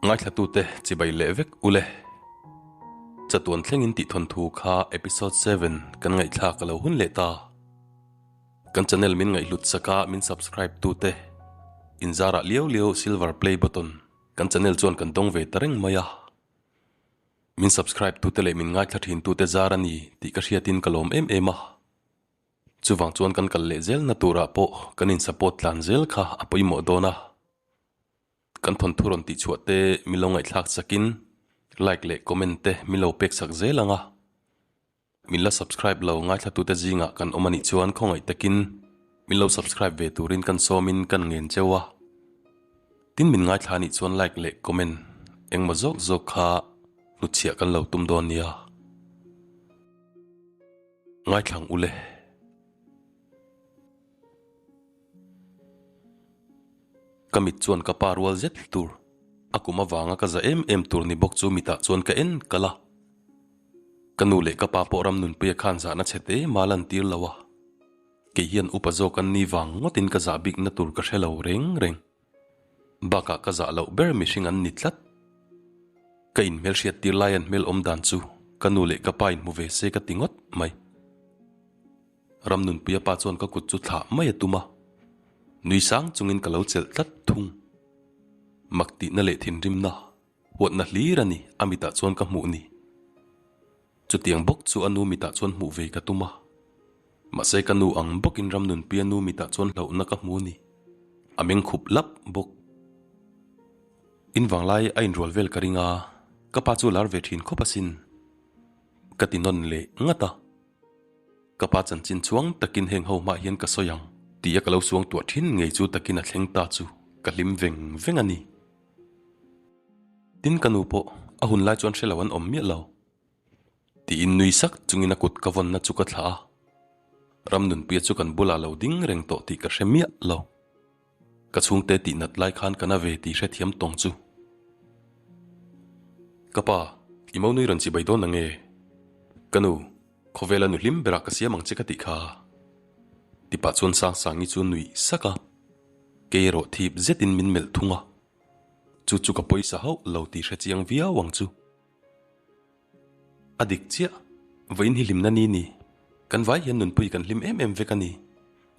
Ngaithlatute chibai leh vek ule. Chatuan thlengin tih thawnthu kha episode 7 kan ngaihthlak a lo hun leh ta. Kan channel min ngaihhlut saka min subscribe tute inzarah liau liau silver play button kan channel chuan kan dawng ve ta reng mai a. Min subscribe tute leh min ngaithla thin tute zar a ni tih ka hriatin ka lawm em em a. Chuvang chuan kan kal leh zelna turah pawh kan in support tlan zel kha a pawimawh dawn a. Kan thawnthu rawn tihchhuah te min lo ngaihthlak chakin like leh comment te min lo pek chak zel ang a. Min la subscribe lo ngaithlatute zingah kan awm a nih chuan khawngaih takin min lo subscribe ve turin kan sawmin kan ngen cheu a. Tin min ngaithla nih chuan like leh comment engmaw zawk zawk kha hnutchhiah kan lo tum dawn nia. Ngaithlang ule. Ka mit chuan ka pa rual zet tur, a kum avanga ka za em em tur ni bawk chu mitah chuan ka en kal a. Ka nu leh ka pa pawh ram nunpuia khan zahna chhe te mal an tir lo a. Kei hian upa zawk an ni vang ngawtin ka zah bikna tur ka hre lo reng reng. Bakah ka zah loh ber mihring an ni tlat. Ka inhmelhriat tir lai an hmel awm dan chu ka nu leh ka pa inhmu ve se ka ti ngawt mai. Ramnunpuia pa chuan ka kut chu thlah mai a tum a, nui sang chungin ka lo chelh tlat thung. Mak tihna leh thinrimna, huatna hlir a ni a mitah chuan ka hmuh ni. Chutiang bawk chu a nu mitah chuan hmuh ve ka tum a, mahse ka nu ang bawkin Ramnunpuia nu mitah chuan hlauhna ka hmu ni. A meng khup lap bawk. In vanglai a inrual vel ka ring a, ka pa chu lar ve thin khawp asin. Ka ti nawn leh ngat a. Ka pa chanchin chuang takin heng ho hmah hian ka sawi ang tia ka lo suang tuah thin ngei chu takin a thleng ta chu ka hlim veng veng a ni. Tin ka nu pawh a hun lai chuan hre lo an awm miah lo. Tiin nui sak chungin a kut ka vawnna chu ka thlah a. Ramnunpuia chu kan bulah lo ding reng tawh tih ka hre miah lo. Ka chhungte tih nat lai khan ka na ve tih hrethiam tawng chu. Ka pa, i mo nui rawn chibai dawn ang e. Ka nu, khawvela nu hlim berah ka siam ang che ka tih kha. Tipah chuan Sangsangi chu nuih sak a, kei erawh thip zetin min melh thung a. Chu chu ka pawisa hauh lo tih hrechiang viau ang chu. A dik chiah, vawiin hi hlimna ni ni. Kan vai hian nunpui kan hlim em em vek a ni.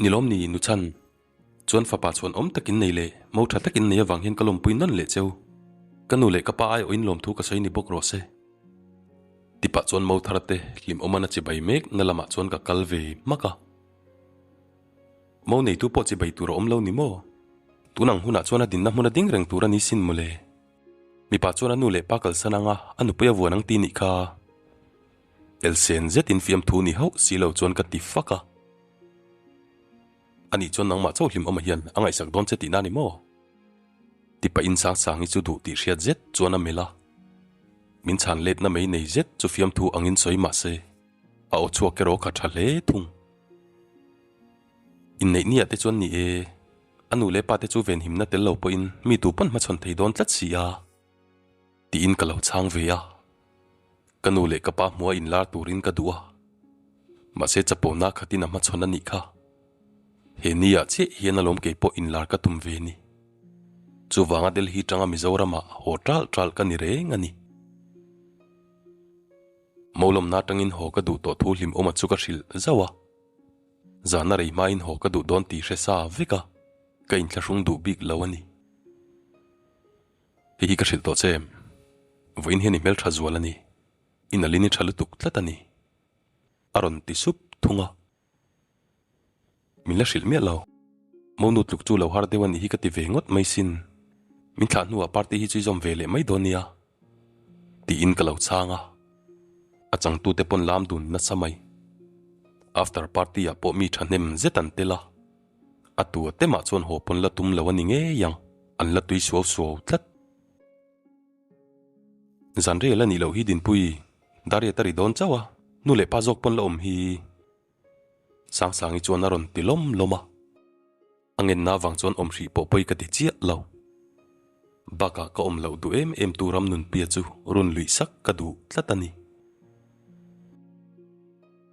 Ni lawm ni, Nuchhan. Chuan fapa chhuan awm takin nei leh mo tha takin nei avang hian ka lawmpui nawn leh cheu. Ka nu leh ka pa aiawhin lawmthu ka sawi ni bawk rawh se. Tipah chuan mo thar te hlim awmana chibai mek na lamah chuan ka kal ve hmak a. Mo neitu pawh chibai tur a awm lo ni maw? Tun ang hunah chuan a dinna hmun a ding reng tur a ni sin mawle. Mipa chuan a nu leh pa kalsan anga a nupui a vuan ang ti nih kha. Elsen zetin fiamthu ni hauh si lo chuan ka ti fak a. Anih chuan nangmah chauh hlim awm hian a ngaihsak dawn che tihna a ni maw? Ti pahin Sangsangi chu duh tih hriat zet chuan a melh a. Min chhan letna mai nei zet chu fiamthu angin sawi mah se, a aw chhuak erawh kha tha hle thung. Inneih niah te chuan ni e, a nu leh pa te chu venhimna tel lo pawhin mi tu pawn hmachhawn thei dawn tlat si a, tiin ka lo chhang ve a. Ka nu leh ka pa hmua inlar turin ka duh a, mahse chapona khatin a hmachhawn a nih kha. He niah chiah hian alawm kei pawh inlar ka tum ve ni. Chuvanga Delhi tanga Mizoramah haw ṭalh ṭalh ka ni reng a ni. Molawmna atangin haw ka duh tawh thu hlimawma chu ka hrilh zauh a. Zana rei hmain haw ka duh dawn tih hre sa vek a, ka inthlahrung duh bik lo a ni. Hei hi ka hrilh tawh che em? Vawiin hian i hmeltha zual a ni. I nalin i tha lutuk tlat a ni. A rawn ti sup thung a. Min la hrilh miah lo. Monu tluk chu lo har deuh a nih hi ka ti ve ngawt mai sin. Min thlah hnuah party hi chu i zawm ve leh mai dawn nia. Tiin ka lo chhang a. A changtute pawn lam dun nasa mai. After party ah pawh mi thahnem zet an tel a. A tua te mah chuan haw pawn la tum lo a ni ngei ang, an la tui suau suau tlat. Zan rel a nih loh hi Dinpui, Dariat a ri dawn chauh a, nu leh pa zawk pawn la awm hi. Sangsangi chuan a rawn ti lawm lawm a, a ngenna avang chuan awm hrih pawh pawi ka ti chiah lo. Bakah ka awm loh duh em em tu Ramnunpia chu run luih sak ka duh tlat a ni.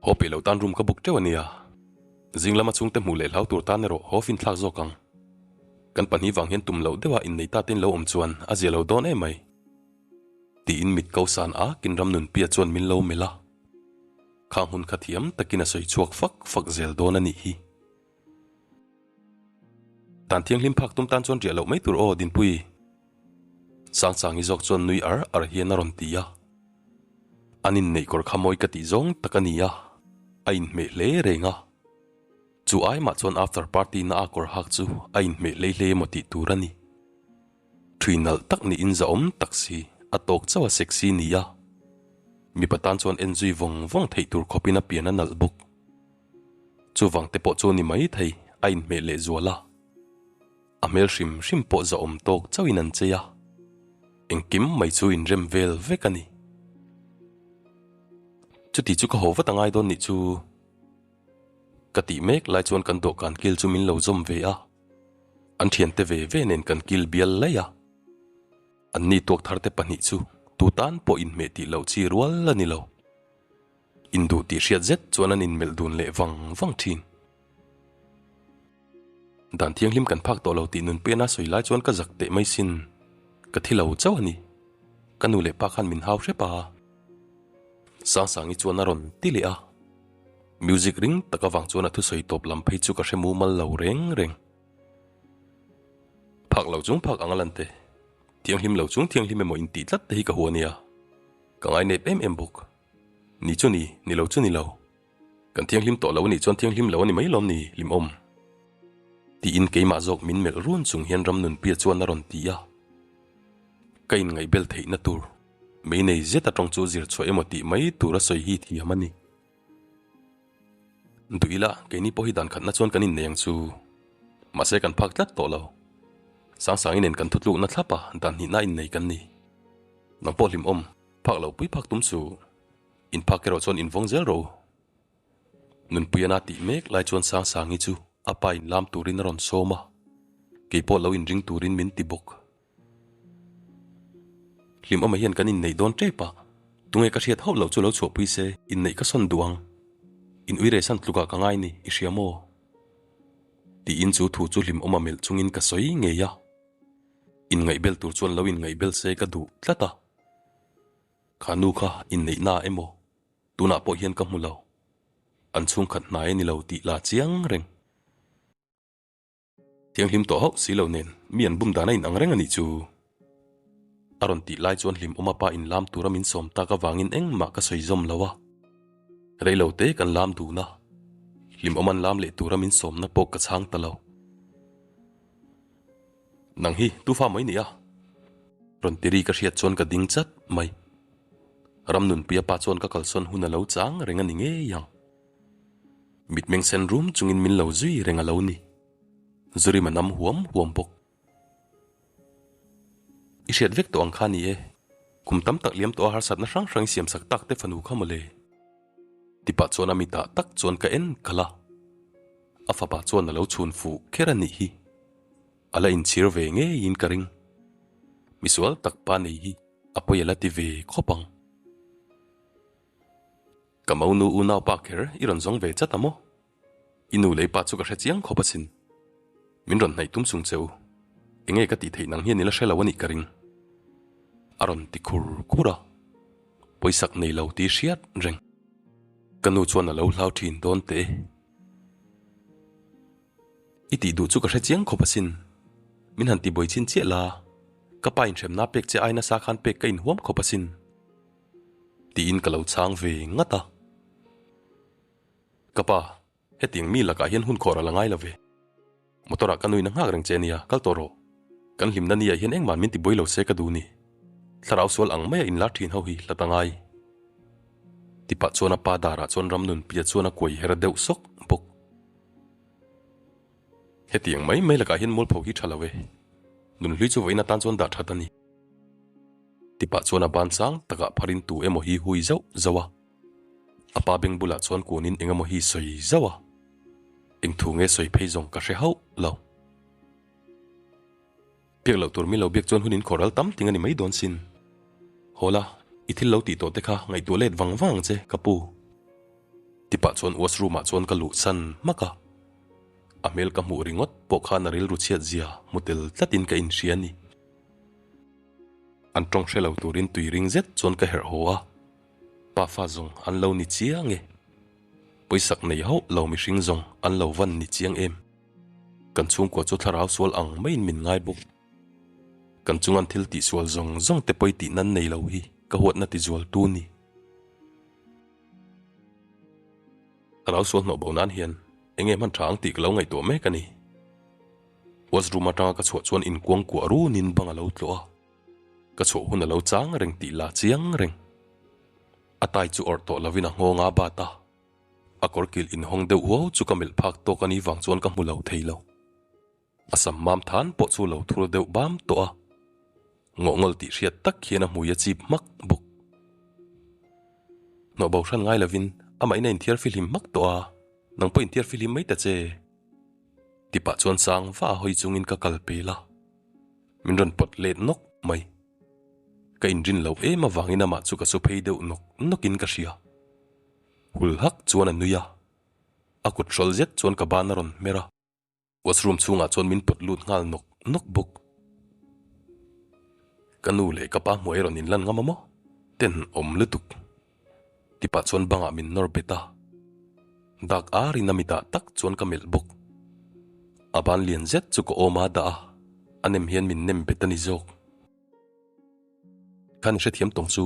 Haw peih loh tan room ka book teuh a nia. Zing lama chhungte hmuh leh hlau tur tan erawh haw fin thlak zawk ang. Kan pahnih vang hian tum loh deuha innei ta te in lo awm chuan a zia lo dawn em mai. Tiin mit ko san akin Ramnunpia chuan min lo melh a. Khang hun kha thiam takin a sawi chhuak fak fak zel dawn a nih hi. Dan thianghlim phak tum tan chuan riah loh mai tur aw Dinpui. Sangsangi zawk chuan nui ar ar hian a rawn ti a. An inneih kawr kha mawi ka tih zawng tak a ni a, a inhmeh hle reng a. Chu ai mah chuan after party na a kawr hak chu a inhmeh hlei hlei emaw tih tur a ni. Thui nalh tak niin zahawm tak si, a tawk chauh a sexy ni a. Mipa tan chuan en zui vawng vawng theih tur khawpin a pian a nalh bawk. Chuvang te pawh chu ni mai thei a inhmeh leh zual a. A hmel hrim hrim pawh zahawm tawk chauhin an chei a, engkim mai chu inrem vel vek a ni. Chuti chu ka haw vat a ngai dawn nih chu ka tih mek lai chuan kan dawhkan kil chu min lo zawm ve a, an thiante ve ve nen kan kil bial laih a. Anni tuak thar te pahnih chu tu tan pawh inhmeh tih loh chi rual a ni lo. Induh tih hriat zet chuan an inmelh dun leh vang vang thin. Dan thianghlim kan phak tawh lo tih nun pena sawi lai chuan ka zak teh mai sin. Ka thi lo chauh a ni. Ka nu leh pa khan min hau hrep a. Sangsangi chuan a rawn ti leh a. Music ring tak avang chuan a thusawi tawp lam phei chu ka hre mumal lo reng reng. Phak lo chung phak ang a lan te. Thianghlim lo chung thianghlim emaw intih tlat te hi ka hua nia. Ka ngainep em em bawk. Ni chu ni, ni lo chu ni lo. Kan thianghlim tawh lo a nih chuan thianghlim lo a ni mai lawm ni, Hlimawm? Tiin keimah zawk min melh run chung hian Ramnunpia chuan a rawn ti a. Ka inngaihbel theihna tur, mei nei zet atawng chu zir chhuah emaw tih mai tur a sawi hi thiam a ni. Duh ila, keini pawh hi dan khatna chuan kan innei ang chu. Mahse kan phak tlat tawh lo. Sangsangi nen kan thutlukna thlap a, dan hnihna innei kan ni. Nang pawh hlimawm, phak lo pui phak tum suh. In phak erawh chuan invawng zel rawh u. Nunpuiana tih mek lai chuan Sangsangi chu a pa in lam turin a rawn sawm a, kei pawh lo inring turin min ti bawk. Hlimawma hian kan inneih dawn tep a, tunge ka hriat hauh loh chu lo chhuahpui se inneih ka sawn duh ang. In uire san tlukah ka ngai ni, i hria maw? Tiin chu thu chu Hlimawma melh chungin ka sawi ngei a. Inngaihbel tur chuan lo inngaihbel se ka duh tlat a. Kha nu kha inneihna emaw tunah pawh hian ka hmu lo. An chhungkhat hnai a ni lo tih la chiang reng. Thianghlim tawh hauh si lo nen mi an bum dan a inang reng a nih chu. A rawn tih lai chuan hlimawm a pa inlam tura min sawm tak avangin engmah ka sawi zawm lo a. Rei lo te kan lam dun a, hlimawm an lam leh tura min sawmna pawh ka chhang ta lo. Nang hi tu fa mai nia? Rawn ti ri ka hriat chuan ka ding chat mai. Ramnunpuia pa chuan ka kalsawn hun a lo chang reng a ni ngei ang. Mitmeng sen rum chungin min lo zui reng a lo ni. Zurima nam huam huam bawk. I hriat vek tawh ang kha ni e. Kum tam tak liam tawh a harsatna hrang hrang i siamsak tak te fanu kha mawle. Tipah chuan a mitah tak chuan ka en kal a. A fapa chuan a lo chhun fuh kher a nih hi. A la inchhir ve ngeiin ka ring. Misual tak pa nei hi a pawi a la ti ve khawp ang. Ka monu unau pa kher i rawn zawng ve chat a maw? I nu lei pa chu ka hre chiang khawp asin. Min rawn hnaih tum chung che u. Enge ka tih theih nang hian i la hre lo a nih ka ring. A rawn ti khur khur a. Pawisak nei lo tih hriat reng. Ka nu chuan a lo hlau thin dawn teh e. I tih duh chu ka hre chiang khawp asin. Min han ti buai chin chiah la, ka pa inhremna pek che ai nasa khan pek ka inhuam khawp asin. Tiin ka lo chhang ve ngat a. Ka pa, hetiang mi lakah hian hun khawr a la ngai lo ve. Motor ah ka nuin a nghak reng che ania, kal tawh rawh. Kan hlimna ni ah hian engmah min ti buai lo se ka duh ni. Thlarau sual ang maia inlar thin ho hi hlat a ngai. Tipah chuan a pa darah chuan Ramnunpia chuan a kuai her deuh sawk bawk. Hetiang mai mai lakah hian mualpho hi tha lo e. Nunhlui chu vawiin atan chuan dah that a ni. Tipah chuan a ban sang takah pharin tu emaw hi hui zauh zauh a. A pa beng bulah chuan kunin eng emaw hi sawi zauh a. Eng thu nge sawi phei zawng ka hre hauh lo. Biak loh tur min lo biak chuan hun in khawhral tam ting a ni mai dawn sin. Haw la, i thil lo tih tawh te kha ngaihtuah let vang vang ang che, ka pu. Tipah chuan washroom ah chuan ka luh san hmak a. A hmel ka hmuh ringawt pawh khan a rilru chhiat zia hmu tel tlatin ka inhria a ni. An tawng hre lo turin tui ring zet chuan ka herh haw a, pafa zawng an lo ni chiang e. Pawisak nei hauh lo mihring zawng an lo van ni chiang em. Kan chhungkua chu thlarau sual ang maiin min ngai bawk. Kan chungan thil tihsual zawng zawng te pawi tih nan nei lo hi ka huatna tizual tu ni. Thlarau sual hnawh bo nan hian enge hman tha ang tih ka lo ngaihtuah mek a ni. Washroom atanga ka chhuah chuan inkuang kuah runin bang a lo tlawh a, ka chhuah hun a lo chang reng tih la chiang reng. A tai chu awrh tawh lovin a nghawng a bat a, a kawr kilh inhawng deuh huau chu ka melh phak tawk a nih vang chuan ka hmu lo thei lo. A sam mam than pawh chu lo thur deuh bam tawh a, ngawhngawl tih hriat tak hian a hmui a chip hmak bawk. Hnawh bo hran ngai lovin amah in a inthiar fihlim hmak tawh a, nang pawh inthiar fihlim mai ta che. Tipah chuan sang va a hawi chungin ka kal pel a, min rawn pawt let nawk mai. Ka inrin loh em avangin amah chu ka su phei deuh nawk nawkin ka hria. Hul hak chuan a nui a, a kut hrawl zet chuan ka ban a rawn hmer a. Washroom chhungah chuan min pawt lut nghal nawk nawk bawk. Ka nu leh ka pa hmuai rawn inlan ngam a maw? Ten awm lutuk. Tipah chuan bangah min nawr bet a. Dak arin a mitah tak chuan ka melh bawk. A ban lian zet chu ka awm a dah a, a nem hian min nem bet a ni zawk. Khan i hrethiam tawng chu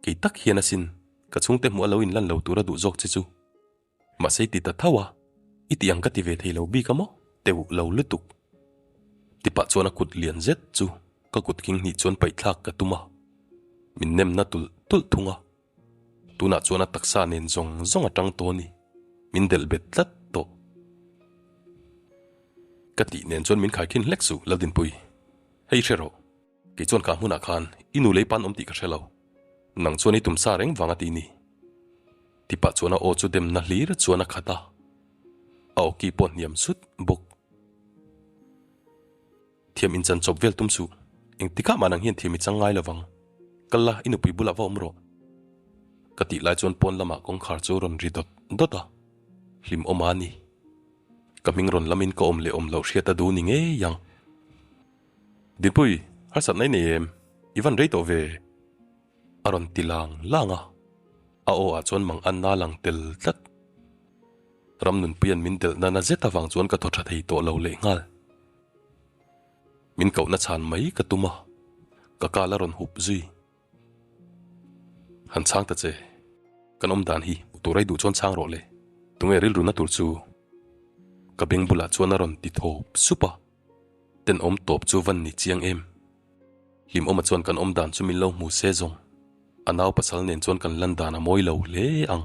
kei tak hian asin ka chhungte hmuh a lo inlan lo tura duh zawk che chu. Mahse i ti ta tho a, i tih ang ka ti ve thei lo bik a maw? Teuh lo lutuk. Tipah chuan a kut lian zet chu ka kut khing hnih chuan paihthlak ka tum a, min nemna tulh tulh thung a. Tunah chuan a taksa nen zawng zawng a tang tawh a ni, min delh bet tlat tawh. Ka tih nen chuan min khaikhin hlek suh Laldinpui, hei hre rawh. Kei chuan ka hmunah khan i nu lei pan awm tih ka hre lo. Nang chuan i tum sa reng vang a ti ni. Tipah chuan a aw chu demna hlir chuan a khat a. A aw ki pawh hniam sut bawk. Thiam inchan chawp vel tum suh. Engtikah mah nang hian thiam i chang ngai lovang. Kal la, i nupui bulah va awm rawh. Ka tih lai chuan pawn lamah kawngkhar chu rawn ri dawt dawt a. Hlim awm a ni. Ka hming rawn lamin ka awm leh awm loh hriat a duh ni ngei ang. Dinpui, harsatna i nei em? I van rei tawh ve? A rawn ti lang lang a, a aw ah chuan mang anna lang tel tlat. Ramnunpuia'n min delh nana zet avang chuan ka thaw tha thei tawh lo lehnghal. Min kohna chhan mai ka tum a, ka kal a rawn hup zui. Han chhang ta che, kan awm dan hi hmu tur ai duh chuan chhang rawh le, tunge rilru na tur chu? Ka beng bulah chuan a rawn ti thawp sup a, tenawm tawp chu van ni chiang em? Hlimawma chuan kan awm dan chu min lo hmu se zawng, a nau pasal nen chuan kan lan dan a mawi lo hle ang.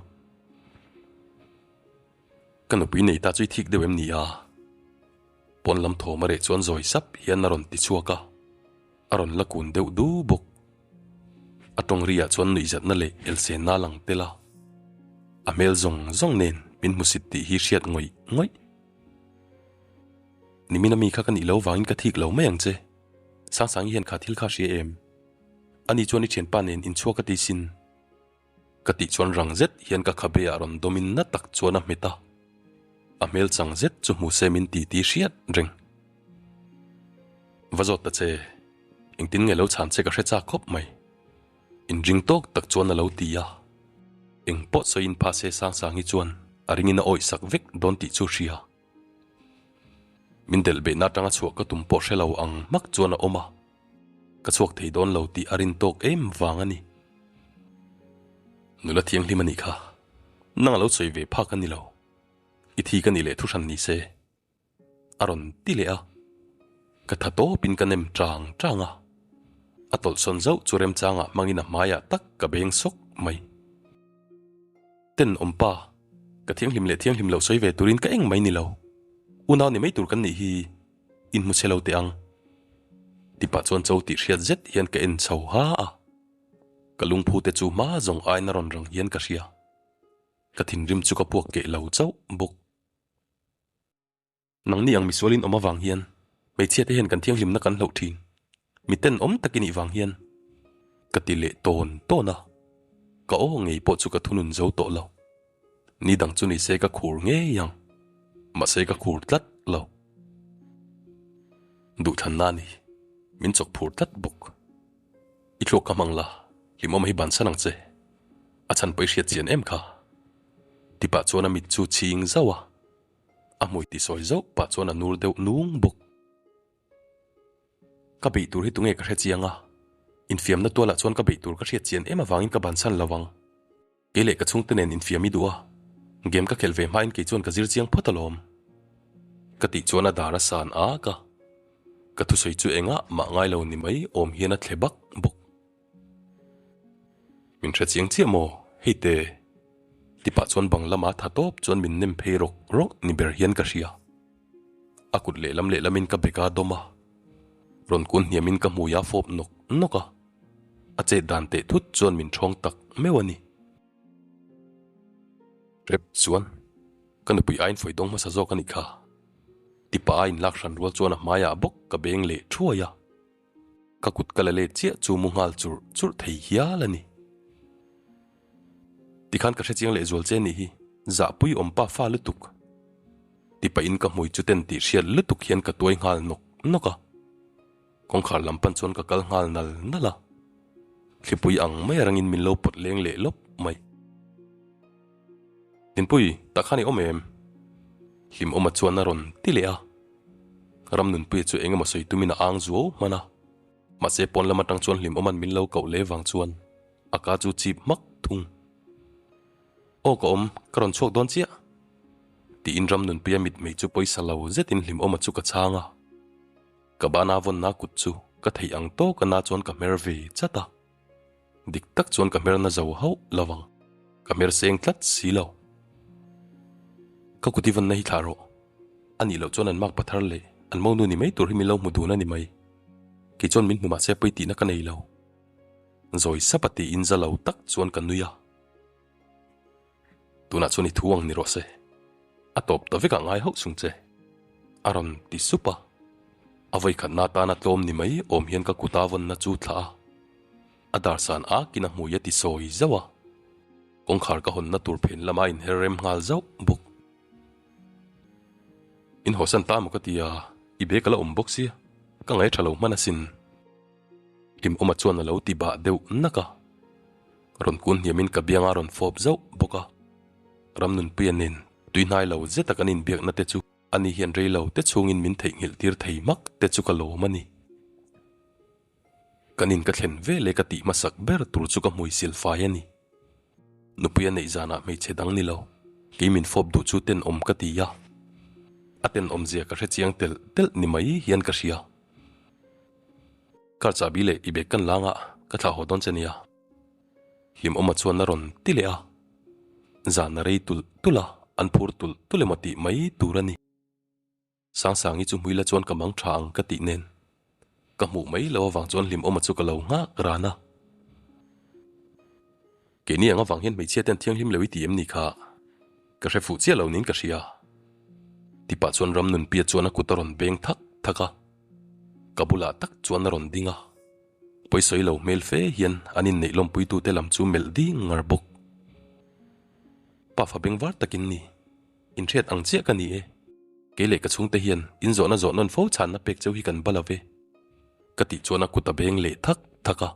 Ka nupui nei ta chu i thik deuh em ni a? Pawn lam thawm a reh chuan zawi sap hian a rawn ti chhuak a. A rawn la kun deuh du bawk. A tawng ri ah chuan nuihzatna leh elsenna a lang tel a. A hmel zawng zawng nen min hmusit tih hi hriat ngawih ngawih. Nimin ami kha ka nih lo vangin ka thik lo mai ang che. Sangsangi hian kha thil kha hria em? Ani chuan i thianpa nen inchhuak a ti sin. Ka tih chuan rang zet hian ka khabe ah rawn dawmin na tak chuan a hmet a, a hmel chang zet chu hmu se min ti ti hriat reng. Va zawt ta che, engtin nge lo chhan che ka hre chak khawp mai. Inring tawk tak chuan a lo ti a, eng pawh sawiin pha se sang sang hi chuan a ringin a awih sak vek dawn tih chu hria. Min delh beihna atanga chhuah ka tum pawh hre lo ang hmak chuan a awm a, ka chhuak thei dawn lo tih a rin tawk em vang a ni. Nula thianghlim a nih kha, nang a lo sawi ve phak a ni lo, i thi ka nih leh thuhran ni se, a rawn ti leh a, ka tha tawpin ka nem chang chang a, a tawlhsawn zauh chu remchangah hmangin a hmaiah tak ka beng sawk mai. Tenawmpa, ka thianghlim leh thianghlim loh sawi ve turin ka eng mai ni lo. Unau ni mai tur kan nih hi inhmu chhe lo teh ang. Tipah chuan cho tih hriat zet hian ka en chho ha a. Ka lungphu te chu hma zawng aina rawn rang hian ka hria. Ka thinrim chu ka puak keh lo chauh bawk. Nangni ang misualin awm avang hian hmeichhia te hian kan thianghlimna kan hloh thin. Mi tenawm tak i nih vang hian ka ti leh tawn tawn a, ka aw ngei pawh chu ka thunun zo tawh lo. Ni dang chu ni se ka khur ngei ang. Mahse ka khur tlat lo. Duhthlanna a ni. Min chawk phur tlat bawk. I thluak ka hmang la, hlimawm hi bansan ang che. A chhan pawh i hriat chian em kha? Ti pah chuan a mit chu chhing zauh a, a hmui ti sawi zauh pah chuan a nur deuh nung bawk. Ka beih tur hi tunge ka hre chiang a, infiamna tualah chuan ka beih tur ka hriat chian em avangin ka bansan lo ang. Kei leh ka chhungte nen infiam i duh a, game ka khelh ve hmain kei chuan ka zir chiang phawt alawm. Ka tih chuan a dar a san ak a, ka thusawi chu engah mah ngai lo ni mai awm hian a thle bak bawk. Min hre chiang chiah maw hei te? Ti pah chuan bang lama tha tawp chuan min nem phei rawk rawk ni ber hian ka hria. A kut lehlam lehlamin ka bag a dawm a, rawn kun hniamin ka hmui a fawp nawk nawk a. A chet dan teh thut chuan min ṭhawng tak meuh a ni. Rep chuan, Ka nupui aiin fawi dawng hmasa zawk a nih kha. Tipa a inlak hran rual chuan a hmaiah bawk ka beng leh thuai a. Ka kut ka la let chiah chu mu nghal churh churh thei hial a ni. Tikhan ka hrechiang lehzual che nih hi, zahpui awm pa fa lutuk. Tipahin ka hmui chu ten tih hriat lutuk hian ka tuai nghal nawk nawk a. Kawngkhar lam pan chuan ka kal nghal nal nal a, thlipui ang mai arangin min lo pawt leng leh lawp mai. Dinpui, tah khan i awm em? Hlimawma chuan a rawn ti leh a. Ramnunpuia chu eng emaw sawi tumin a ang zuau hman a, mahse pawn lam atang chuan Hlimawma'n min lo koh leh vang chuan a ka chu chip hmak thung. Aw ka awm, ka rawn chhuak dawn chiah. Tiin Ramnunpuia mitmei chu pawisa lo zetin Hlimawma chu ka chhang a. Ka bana vawnna kut chu ka theih ang tawk a na chuan ka hmer ve chat a, dik tak chuan ka hmerna zo hauh lo vang, ka hmer seng tlat si lo. Ka kut i vawnna hi thlah rawh, a nih loh chuan an mak pathar leh an monu ni mai tur hi min lo hmu dun a ni mai, kei chuan min hmu mahse pawi tihna ka nei lo. Zawi sap a tiin za lo tak chuan ka nui a. Tunah chuan i thu ang ni rawh se. A tawp ta vekah ngai hauh chung che. A rawn ti sup a. A vawikhatna atana tlawm ni mai awm hian ka kuta vawnna chu thlah a. A darsan akin a hmui a ti sawi zauh a. Kawngkhar ka hawnna tur phen lama inher rem nghal zauh bawk. In hawsan ta maw ka ti a, i bag a la awm bawk sia, ka ngaih tha lo hman asin. Hlimawma chuan a lo ti bah deuh nak a. Rawn kun hniamin ka bianga rawn fawp zauh bawk a. Ramnunpuia nen tui hnai lo zeta kan inbiakna te chu ani hian rei lo te chhungin min theihnghilh tir thei hmak te chu ka lawm a ni. Kan in ka thlen veleh ka tih hmasak ber tur chu ka hmui sil fai a ni. Nupuia neih zanah hmeichhe dang ni lo, kei min fawp duh chu tenawm ka ti a. A tenawm zia ka hrechiang telh telh ni mai hian ka hria. Car chahbi leh i bag kan lang a, ka thlah haw dawn che nia. Hlimawma chuan a rawn ti leh a, zan a rei tulh tulh a, an phur tulh tulh emaw tih mai tur a ni. Sangsangi chu hmuila chuan ka mang tha ang ka tih nen, ka hmuh mai lo avang chuan Hlimawma chu ka lo nghak ran a. Keini ang avang hian hmeichhia te an thianghlim lo i ti em ni kha? Ka hre fuh chiah lo niin ka hria. Tipah chuan Ramnunpia chuan a kut a rawn beng thak thak a. Ka bulah tak chuan a rawn ding a, pawisawi lo hmel fe hian an inneih lawmpuitute lam chu melh ding ngar bawk. Pafa bengvar takin ni, inhriat ang chiah ka ni e. Kei leh ka chhungte hian inzawhna zawh nawn fo chhanna pek cheu hi kan ba lo ve. Ka tih chuan a kut a beng leh thak thak a,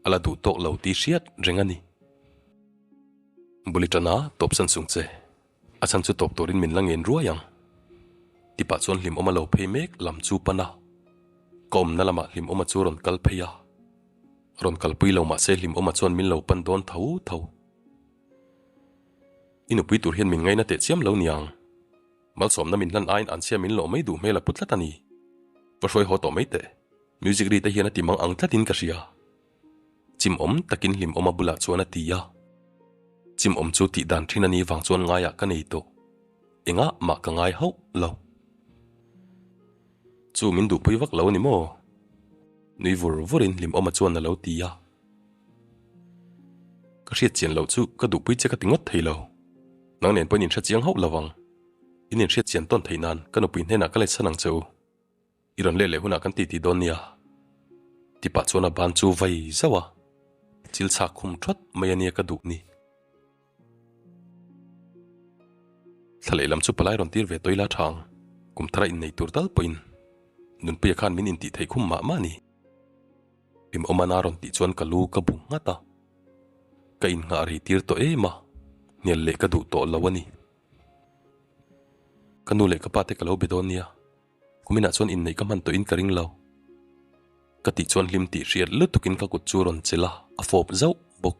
a la duh tawk lo tih hriat reng a ni. Buli tana tawpsan sung che. A chhan chu tawp turin min la ngen ruai ang. Tipah chuan Hlimawma lo phei mek lam chu pan a. Ka awmna lamah Hlimawma chu rawn kal phei a. Rawn kalpui lo mahse Hlimawma chuan min lo pan dawn tho tho. I nupui tur hian min ngaina teh chiam lo niang. Malsawmna min hlan aiin anchhia min lawh mai duh hmel a pu tlat a ni. Va hruai haw tawh mai teh. Music ri te hian a ti mang ang tlatin ka hria. Chimawm takin Hlimawma bulah chuan a ti a. Chimawm chu tih dan thin a nih vang chuan ngaiah ka nei tawh. Engah mah ka ngai hauh lo. Chu min duhpui vak lo a ni maw? Nui vur vurin Hlimawma chuan a lo ti a. Ka hriat chian loh chu ka duhpui che ka ti ngawt thei lo. Nang nen pawhin inhre chiang hauh lo vang. In inhriat chian tawn theih nan ka nupui hnenah ka let san ang che u. I rawn leh leh hunah kan titi dawn nia. Ti pah chuan a ban chu vai zauh a, chil chhak khum thawt mai a nia ka duh ni. Thla lehlam chu palai rawn tir ve tawh ila tha ang, kum thara innei tur tal pawhin Nunpuia khan min intih theih khum mah mah a ni. Hlimawmana rawn tih chuan ka lu ka bu nghat a, ka innghah rei tir tawh em a, hnial leh ka duh tawh lo a ni. Ka nu leh ka pa te ka lo be dawn nia, kuminah chuan inneih ka hman tawhin ka ring lo. Ka tih chuan hlim tih hriat lutukin ka kut chu rawn chelh a, a fawp zauh bawk.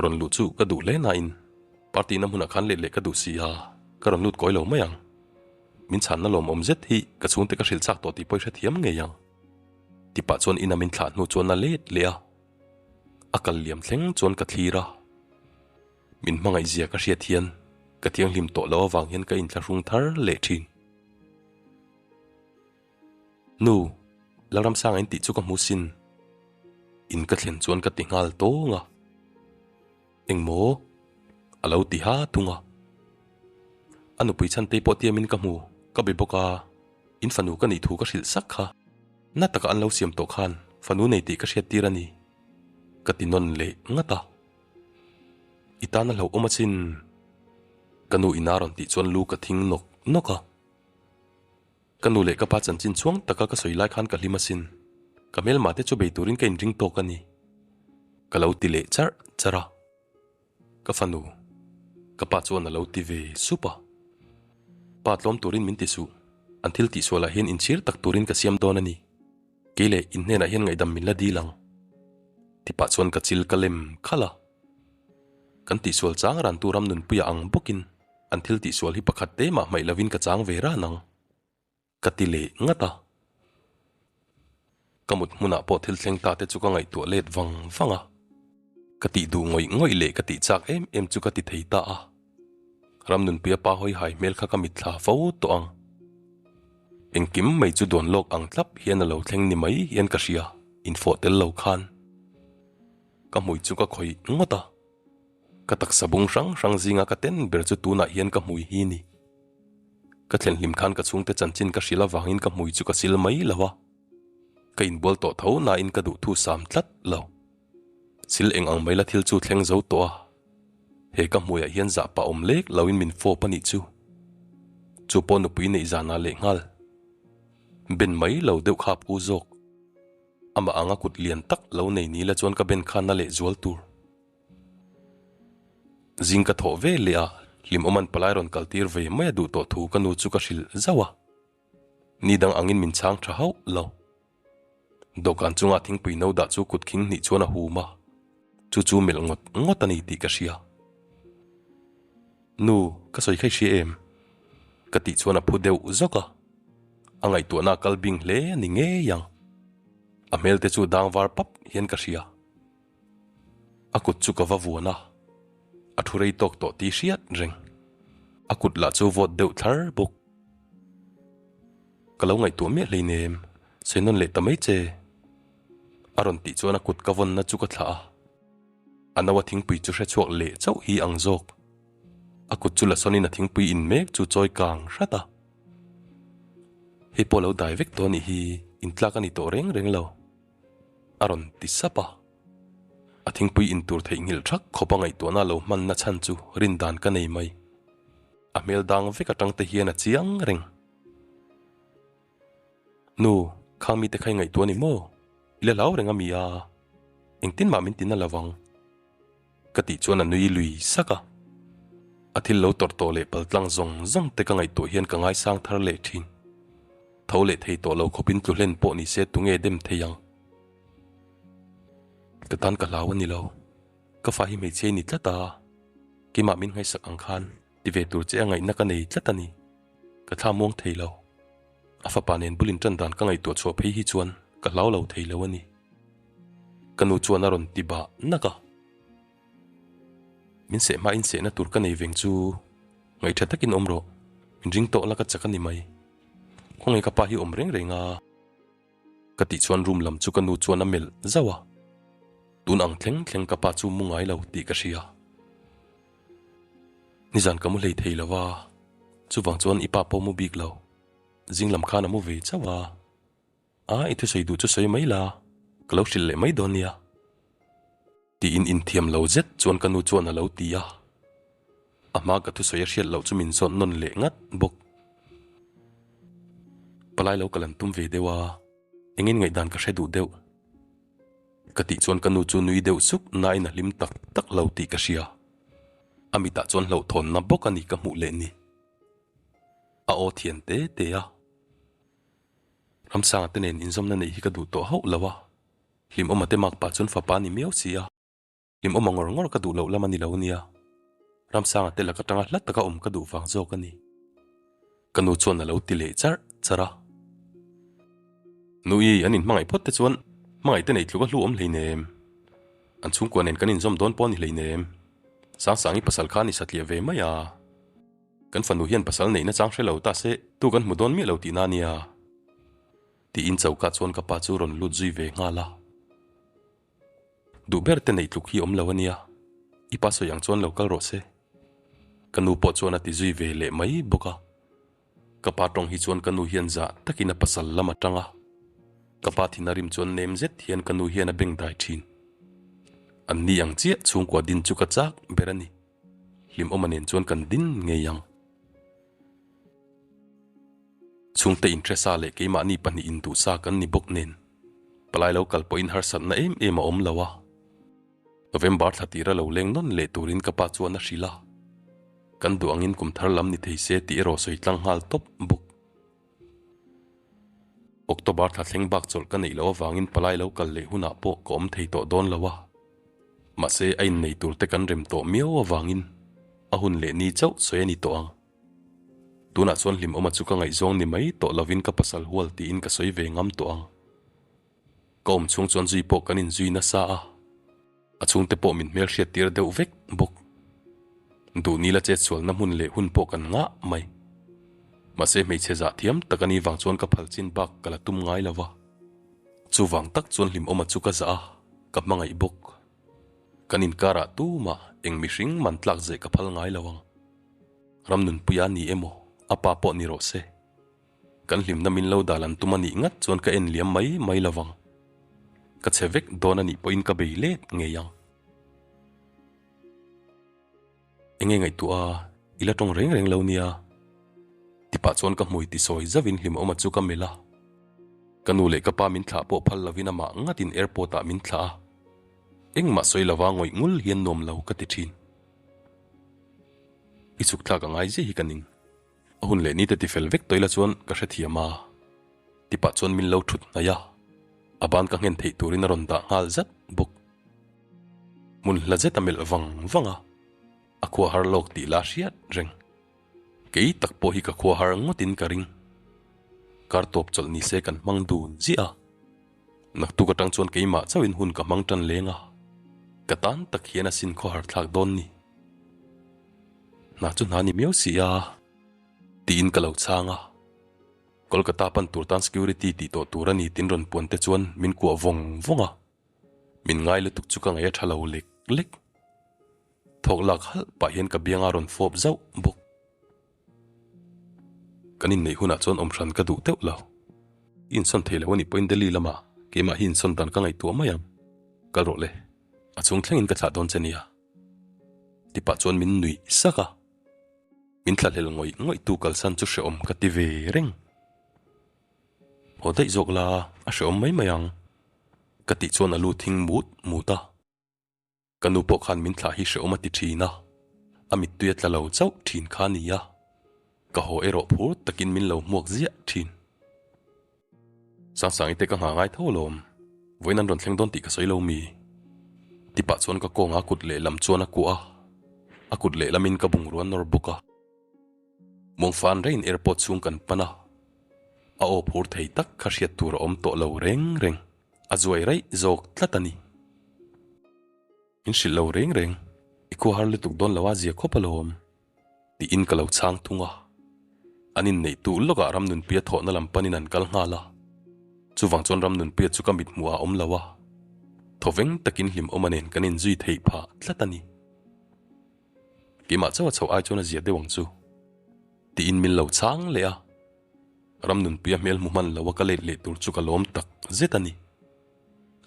Rawn luh chu ka duh hle nain party na hmunah khan let leh ka duh si a, ka rawn lut kawi lo mai ang. Min chhanna lawmawm zet hi ka chhungte ka hrilh chak tawh tih pawh i hrethiam ngei ang. Tipah chuan ina min thlah hnu chuan a let leh a, a kal liam thleng chuan ka thlir a. Min hmangaih zia ka hriat hian ka thianghlim tawh lo avang hian ka inthlahrung thar leh thin. Nu, Lalramsanga in tih chu ka hmu sin. In ka thlen chuan ka ti nghal tawng a. Engmaw? A lo ti ha thung a. A nupui chhantei pawh tiamin ka hmu, ka be bawk a. In fanu ka nih thu ka hrilh sak kha. Na taka an lo siam tawh khan fanu nei tih ka hriat tir a ni. Ka ti nawn leh ngat a. I tan a hlauhawm achin. Ka nu ina rawn tih chuan lu ka thing nawk nawk a. Ka nu leh ka pa chanchin chhuang taka ka sawi lai khan ka hlim asin. Ka hmelma te chu bei turin ka inring tawk a ni. Ka lo ti leh charh charh a. Ka fanu, ka pa chuan a lo ti ve sup a. Pa tlawm turin min ti suh, an thil tihsualah hian inchhir tak turin ka siam dawn a ni. Kei leh in hnenah hian ngaihdam min la dil ang. Ti pah chuan ka chil ka lem khalh a. Kan tihsual chang ran tu ram nunpuia ang bawkin an thil tihsual hi pakhat te mah hmaih lovin ka chang ve ran ang. Ka ti leh ngat a. Ka mut hmunah pawh thil thleng ta te chu ka ngaihtuah let vang vang a. Ka tih duh ngawih ngawih leh ka tih chak em em chu ka ti thei ta a. Ramnunpuia pa hawi hai hmel kha ka mitthla fo tawh ang. Engkim mai chu duan lawk ang tlap hian a lo thleng ni mai hian ka hria, infawh tel lo khan. Ka hmui chu ka khawih ngawt a. Ka taksa bung hrang hrang zinga ka ten ber chu tunah hian ka hmui hi ni. Ka thlen hlim khan ka chhungte chanchin ka hrilh avangin ka hmui chu ka sil mai lo a. Ka inbual tawh tho nain ka duh thu sam tlat lo. Sil eng ang mai la thil chu thleng zo tawh a. He ka hmuiah hian zah pah awm lek loin min fawp a nih chu. Chu pawh nupui neih zanah leh nghal. Ben mai lo deuh kha a phu zawk. Amah anga kut lian tak lo nei ni la chuan ka ben khan a leh zual tur. Zing ka thawh ve leh a, hlimawm an palai rawn kal tir ve mai a duh tawh thu ka nu chu ka hrilh zauh a. Ni dang angin min chhang tha hauh lo. Dawhkan chunga thingpui no dah chu kut khing hnih chuan a hum a, chu chu melh ngawt ngawt a ni tih ka hria. Nu, ka sawi kha i hria em? Ka tih chuan a phu deuh zawk a, a ngaihtuahna a kal bing hle a ni ngei ang. A hmel te chu dang var pap hian ka hria. A kut chu ka va vuan a, a thu rei tawk tawh tih hriat reng. A kut lah chu vawt deuh thlar bawk. Ka lo ngaihtuah miah hleinem, sawi nawn leh ta mai che. A rawn tih chuan a kut ka vawnna chu ka thlah a, a naua thingpui chu hre chhuak leh chauh hi ang zawk. A kut chu la sawnin a thingpui in mek chu chawi kang hrat a. Hei pawh lo dai vek tawh a nih hi, intlak a ni tawh reng reng lo. A rawn ti sap a. A thingpui in tur theihnghilh thak khawp a ngaihtuahna lo hmanna chhan chu rindan ka nei mai. A hmel dang vek atang te hian a chiang reng. Nu, khang mite kha i ngaihtuah a ni maw? I la hlau reng a mi a, engtin mah min ti na lo vang. Ka tih chuan a nui lui sak a. A thil lo tawrh tawh leh paltlang zawng zawng te ka ngaihtuah hian ka ngaisang thar leh thin. Tho leh thei tawh lo khawpin tlu hlen pawh ni se tunge dem thei ang. Ka tan ka hlau a ni lo. Ka fa hi hmeichhia i ni tlat a, keimah min ngaihsak ang khan ti ve tur che a ngaihna ka nei tlat a ni. Ka thla muang thei lo. A fapa nen bulin tan dan ka ngaihtuah chhuah phei hi chuan ka hlau lo thei lo a ni. Ka nu chuan a rawn ti bah nak a. Min seh hmain sehna tur ka nei veng chu ngaih tha takin awm rawh, min ring tawh la ka chak a ni mai. Khawngaih ka pa hi awm reng reng a. Ka tih chuan room lam chu ka nu chuan a melh zauh a, tun ang thleng thleng ka pa chu mu ngai lo tih ka hria. Nizan ka mu hlei thei lo va, chuvang chuan i pa pawh mu bik lo, zing lam khan a mu ve chauh a. A, i thusawi duh chu sawi mai la, ka lo hrilh leh mai dawn nia. Tiin inthiam lo zet chuan ka nu chuan a lo ti a. A hma ka thusawi a hriat loh chu min zawt nawn leh ngat bawk. Palai lo kal an tum ve deuh a, engin ngaihdan ka hre duh deuh. Ka tih chuan ka nu chu nui deuh suk nain a hlim tak tak lo tih ka hria. A mitah chuan hlauhthawnna bawk a ni ka hmuh leh ni. A aw thian te te a. Ramsanga te nen inzawmna neih hi ka duh tawh hauh lo a, Hlimawma te makpa chuan fapa a ni miau si a. Hlimawma ngawr ngawr ka duh loh lam a ni lo nia. Ramsanga te lak atanga hla taka awm ka duh vang zawk a ni. Ka nu chuan a lo ti leh charh charh a. Nui, an inhmangaih phawt te chuan hmangaih te nei tluk a hlu awm hleinem. An chhungkua nen kan inzawm dawn pawh a ni hleinem. Sangsangi pasal kha a ni satliah ve mai a. Kan fanu hian pasal neihna chang hre lo ta se tu kan hmu dawn miah lo tihna a nia. Tiin choka chuan ka pa chu rawn lut zui ve nghal a. Duh ber te neih tluk hi awm lo a nia, i pa sawi ang chuan lo kal rawh se. Ka nu pawh chuan a ti zui ve leh mai bawk a. Ka pa tawng hi chuan ka nu hian zah takin a pasal lam a tang a. Ka pa thin a rim chuan nem zet hian ka nu hian a beng dai thin. An ni ang chiah chhungkua din chu ka chak ber a ni. Hlimawma nen chuan kan din ngei ang. Chhungte inhresa leh keimahni pahnih induhsa kan ni bawk nen, palai lo kal pawhin harsatna em em a awm lo a. November thla tira lo leng nawn leh turin ka pa chuan a hrilh a. Kan duh angin kum thar lam ni thei se tih erawh sawi tlang nghal tawp bawk. October thla thleng bak chawlh ka neih loh avangin palai lo kal leh hunah pawh ka awm thei tawh dawn lo a. Mahse a innei turte kan rem tawh miau avangin a hun leh ni chauh sawi a ni tawh ang. Tunah chuan Hlimawma chu ka ngaihzawng ni mai tawh lovin ka pasal hual tiin ka sawi ve ngam tawh ang. Ka awm chhung chuan zui pawh kan inzui nasa a, a chhungte pawh min hmelhriat tir deuh vek bawk. Duh nila chetsualna hmun leh hun pawh kan ngah mai. Mahse hmeichhe zah thiam tak a ni vang chuan ka phal chin bak ka la tum ngai lo va. Chuvang tak chuan Hlimawma chu ka zah a, ka hmangaih bawk. Kan inkarah tumah eng mihring man tlak zeh ka phal ngai lo ang. Ramnunpuia ni emaw, a pa pawh ni rawh se. Kan hlimna min lo dal an tum a nih ngat chuan ka en liam mai mai lo vang. Ka chhe vek dawn a nih pawhin ka bei let ngei ang. Enge ngaihtuah a, i la tawng reng reng lo nia. Tipah chuan ka hmui tisawi zauhin hlimawma chu ka melh a. Ka nu leh ka pa min thlah pawh phal lovin amah ngatin airport ah min thlah a. Engmah sawi lova ngawih ngul hian nuam lo ka ti thin. I chhuk thlak a ngai zia hi ka ning. A hun leh ni te tifel vek tawh ila chuan ka hrethiam a. Tipah chuan min lo thut hnaih a, a ban ka nghen theih turin a rawn dah nghal zat bawk. Hmun hla zet a melh vang vang a, a khua har lawk tih la hriat reng. Kei tak pawh hi ka khua har ngawtin ka ring. Kar tawp chawlh ni se kan hmang dun ziah a. Naktuk atang chuan keimah chauhin hun ka hmang tan leng a, ka tan tak hian a sin khawhar thlak dawn ni. Hna chu hna ni miau si a, tiin ka lo chhang a. Kolkata pan tur tan security tih tawh tur a ni tin rawn puan te chuan min kuah vawng vawng a. Min ngai lutuk chu ka ngaih a tha lo lek lek. Thawk lak halh pah hian ka bianga rawn fawp zauh bawk. Kan inneih hunah chuan awm hran ka duh deuh lo. I insawn thei lo a nih pawhin Delhi lamah keimah hi insawn dan ka ngaihtuah mai ang. Kal rawh le, a chhung thlengin ka thlah dawn che nia. Tipah chuan min nuih sak a. Min thlahlel ngawih ngawih tu kalsan chu hrehawm ka ti ve reng. Haw daih zawk la, a hrehawm mai mai ang. Ka tih chuan a lu thing mut mut a. Ka nu pawh khan min thlah hi hrehawm a ti thin a, a mittui a tla lo chauh thin kha a ni a, ka haw erawh phur takin min lo hmuak ziah thin. Sangsangi te ka nghah ngai tho alawm, vawiin an rawn thleng dawn tih ka sawi lo mi? Tipah chuan ka kawnga kut lehlam chuan a kuah a, a kut lehlamin ka bungrua a nawr bawk a. Muangfan rengin airport chhung kan pan a, a aw phur thei tak kha hriat tur a awm tawh lo reng reng. A zuai raih zawk tlat a ni. Min hrilh lo reng reng, i khua har lutuk dawn lo a zia khawp alawm, tiin ka lo chhang thung a. An inneih tuh lawkah Ramnunpuia thawhna lam panin an kal nghal a. Chuvang chuan Ramnunpuia chu ka mithmuh ah a awm lo a, thawveng takin hlimawma nen kan inzui theih phah tlat a ni. Keimah chauh a chhoh ai chuan a zia deuh ang chu, tiin min lo chhang leh a. Ramnunpuia hmel hmu hman lo a ka let leh tur chu ka lawm tak zet a ni.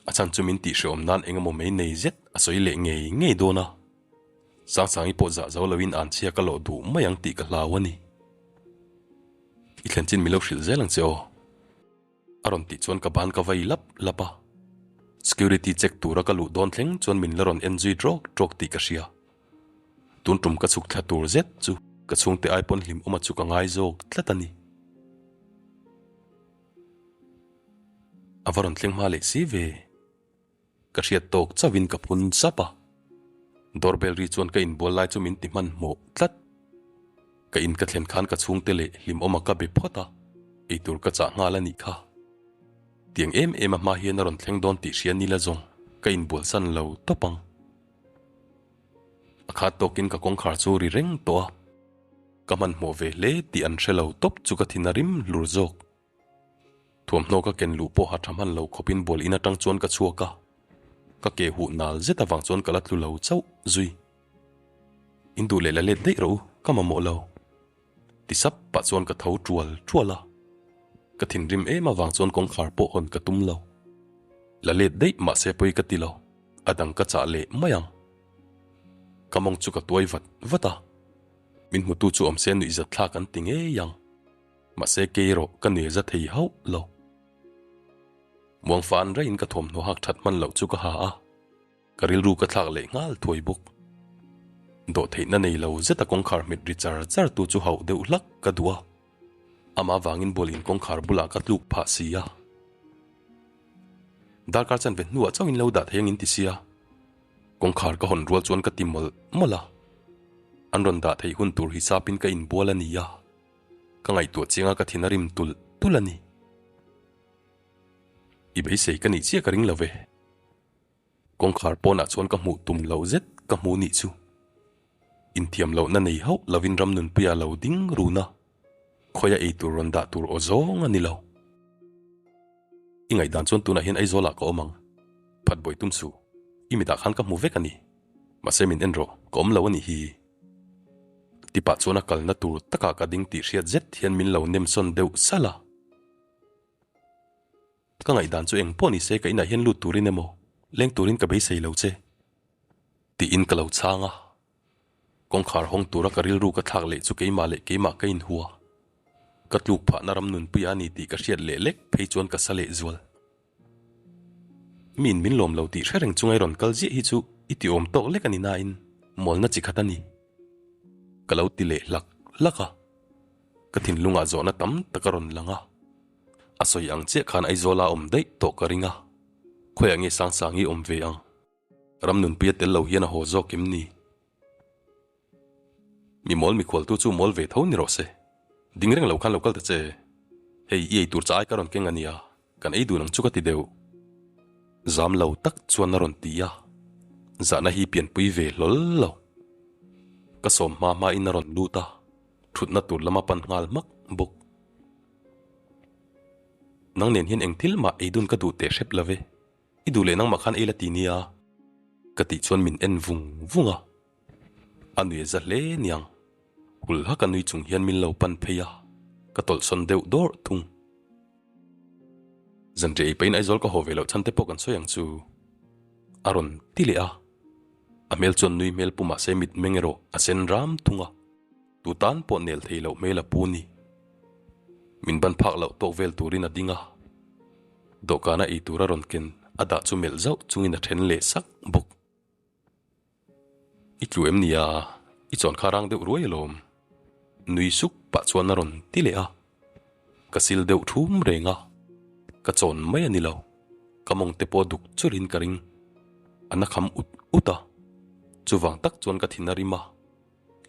A chhan chu min tihhrehawm nan eng emaw mai nei zet a sawi leh ngei ngei dawn a. Sangsangi pawh zah zo loin anchhia ka lawh duh mai ang tih ka hlau a ni. I thlen chin min lo hrilh zel ang che aw. A rawn tih chuan ka ban ka vai lap lap a. Security check tura ka luh dawn thleng chuan min la rawn en zui trawk trawk tih ka hria. Tun tum ka chhuk thla tur zet chu ka chhungte ai pawn hlim awma chu ka ngai zawk tlat a ni. A va rawn thleng hma leh si ve. Ka hriat tawk chauhin ka phun zap a. Doorbell ri chuan ka inbual lai chu min ti hmanhmawh tlat. Ka in ka thlen khan ka chhungte leh hlimawma ka be phawt a, eitur ka chah nghal a nih kha. Tiang em em a hma hian a rawn thleng dawn tih hria nila zawng ka inbual san lo tawp ang. A khat tawkin ka kawngkhar chu ri reng tawh a, ka hmanhmawh ve hle tih an hre lo tawp chu ka thin a rim hlur zawk. Thuamhnaw ka ken luh pawha tha hman lo khawpin bual in atang chuan ka chhuak a, ka ke huh nal zet avang chuan ka la tlu lo chauh zui. In duh leh la let daih rawh u, ka mamawh lo. Ti sap pah chuan ka tho tual tual a, ka thinrim em avang chuan kawngkhar pawh hawn ka tum lo. La let daih mahse pawi ka ti lo, a dang ka chah leh mai ang. Ka mawng chu ka tuai vat vat a, min hmutu chu awm se nuihzat thlak an ti ngei ang. Mahse kei erawh ka nel za thei hauh lo. Muangfa an raiin ka thawmhnaw hak that hman loh chu ka ha a, ka rilru ka thlak leh nghal thuai bawk. Dawhtheihna nei lo zeta kawngkhar hmet ri char char tu chu hauh deuh hlak ka duh a, amah vangin bual in kawngkhar bulah ka tluk phah si a. Darkar chanve hnuah chauhin lo dah thei angin ti sia, kawngkhar ka hawn rual chuan ka ti mawlh mawlh a. An rawn dah theih hun tur hisapin ka inbual a ni a. Ka ngaihtuah chianga ka thin a rim tulh tulh a ni. I beisei ka nih chiah ka ring lo ve. Kawngkhar pawnah chuan ka hmuh tum loh zet ka hmu nih chu. Inthiam lohna nei hauh lovin Ramnunpuia lo ding run a, khawia ei tur rawn dah tur aw zawng a ni lo. I ngaihdan chuan tunah hian Aizawlah ka awm ang. Phat buai tum suh. I mitah khan ka hmu vek a ni. Mahse min en rawh, ka awm lo a nih hi. Tipah chuan a kalna tur takah ka ding tih hriat zet hian min lo nem sawn deuh salh a. Ka ngaihdan chu eng pawh ni se ka inah hian lut turin emaw leng turin ka beisei lo che tiin ka lo chhang a. Kawngkhar hawng tura ka rilru ka thlak leh chu keimah leh keimah ka inhua. Ka tluk phahna ram nunpui a ni tih ka hriat leh lek phei chuan ka sa leh zual. Miin min lawm lo tih hre reng chunga i rawn kal ziah hi chu i ti awm tawk lek a ni nain mawlna chi khat a ni. Ka lo ti leh hlak hlak a, ka thinlungah zawhna tam tak a rawn lang a. A sawi ang chiah khan Aizawla awm daih tawh ka ring a, khawiah nge Sangsangi awm ve ang? Ramnunpuia tel lo hian a haw zawk em ni? Mi mawl mikhualtu chu mawl ve tho ni rawh se. Ding reng lo khan lo kal ta che. Hei i eitur cha ai ka rawn keng a nia, kan ei dun ang chu ka ti deuh. Zam lo tak chuan a rawn ti a, zahna hi pianpui ve hlawl lo. Ka sawm hma hma in a rawn lut a, thutna tur lama pan nghal hmak bawk. Nang nen hian eng thil mah ei dun ka duh teh hrep lo ve. I duh leh nangmah khan ei la ti nia ka tih chuan min en vung vung a, a nui a za hle niang. Hul hak a nui chung hian min lo pan phei a, ka tawlhsawn deuh dawrh thung. Zanriah ei pahin Aizawl ka haw ve loh chhan te pawh kan sawi ang chu a rawn ti leh a, a hmel chuan nui hmel pu mahse mitmeng erawh a sen ram thung a. Tu tan pawh nel thei loh hmel a pu ni. Min ban phak loh tawk vel turin a ding a. Dawhkana ei tur a rawn ken a dah chu melh zauh chungin a then leh sak bawk. I tlu em nia, i chawn kha rang deuh ruai alawm. Nui suk pah chuan a rawn ti leh a. Ka sil deuh thum reng a, ka chawn mai a ni lo. Ka mawng te pawh duk churin ka ring. A na kham ut ut a. Chuvang tak chuan ka thin a rim a.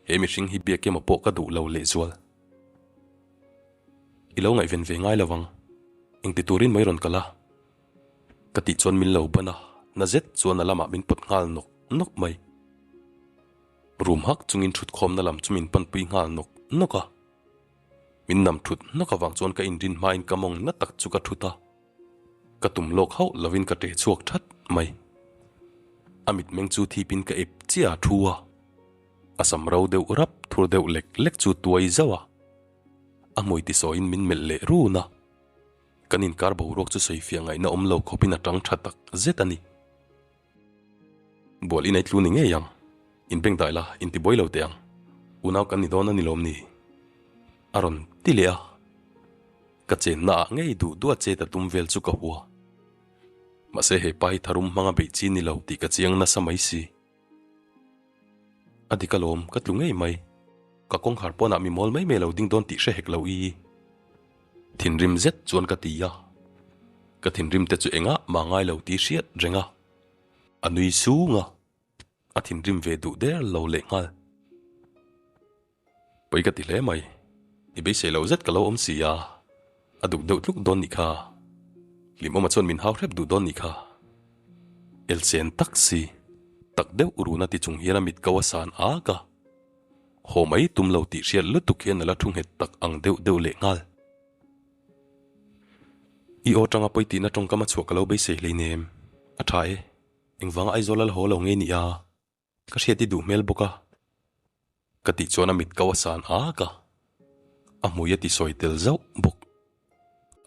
He mihring hi biak emaw pawh ka duh lo lehzual. I lo ngaihven ve ngai lo ang. Engti turin mai rawn kal a? Ka tih chuan min lo ban a, na zet chuan a lamah min pawt nghal nawk nawk mai. Rum hak chungin thutkhawmna lam chu min panpui nghal nawk nawk a. Min nam thut hnawk avang chuan ka inrin hmain ka mawng na tak chu ka thut a. Ka tum lawk hauh lovin ka ṭe chhuak ṭhat mai. A mitmeng chu thipin ka ep chiah a thu a. A sam ro deuh rap thur deuh lek lek chu tuai zauh a. A hmui tisawiin min melh leh run a. Kan inkar boruak chu sawifiah ngaihna awm lo khawpin a ṭang ṭha tak zet a ni. Bual inei tlu ni ngei ang. Inbengdai la, intibuai lo teh ang. Unau kan ni dawn a ni lawm ni? A rawn ti leh a. Ka chenna ah ngei duh duh a chet a tum vel chu ka hua. Mahse he pa hi tharum hmanga beih chi ni lo tih ka chiang nasa mai si. A dik alawm, ka tlu ngei mai. Ka kawngkhar pawnah mi mawl mai mai lo ding dawn tih hre hek lo i. Thinrim zet chuan ka ti a. Ka thinrim te chu engah mah ngai lo tih hriat reng a. A nui sung a. A thinrim ve duh der lo lehnghal. Pawi ka ti hle mai. I beisei loh zet ka lo awm si a, a duk deuh tluk dawn nih kha. Hlimawma chuan min hau hrep duh dawn nih kha. Elchen tak si, tak deuh runa ti chung hian a mit ko a san ak a. Haw mai tum lo tih hriat lutuk hian a la thu nghet tak ang deuh deuh leh nghal. I aw tanga pawi tihna tawngkam a chhuah ka lo beisei hleinem. A tha e. Engvanga Aizawl a la haw lo nge nih a? Ka hriat i duh hmel bawk a. Ka tih chuan a mit ko a san ak a, a hmui a ti sawi tel zauh bawk.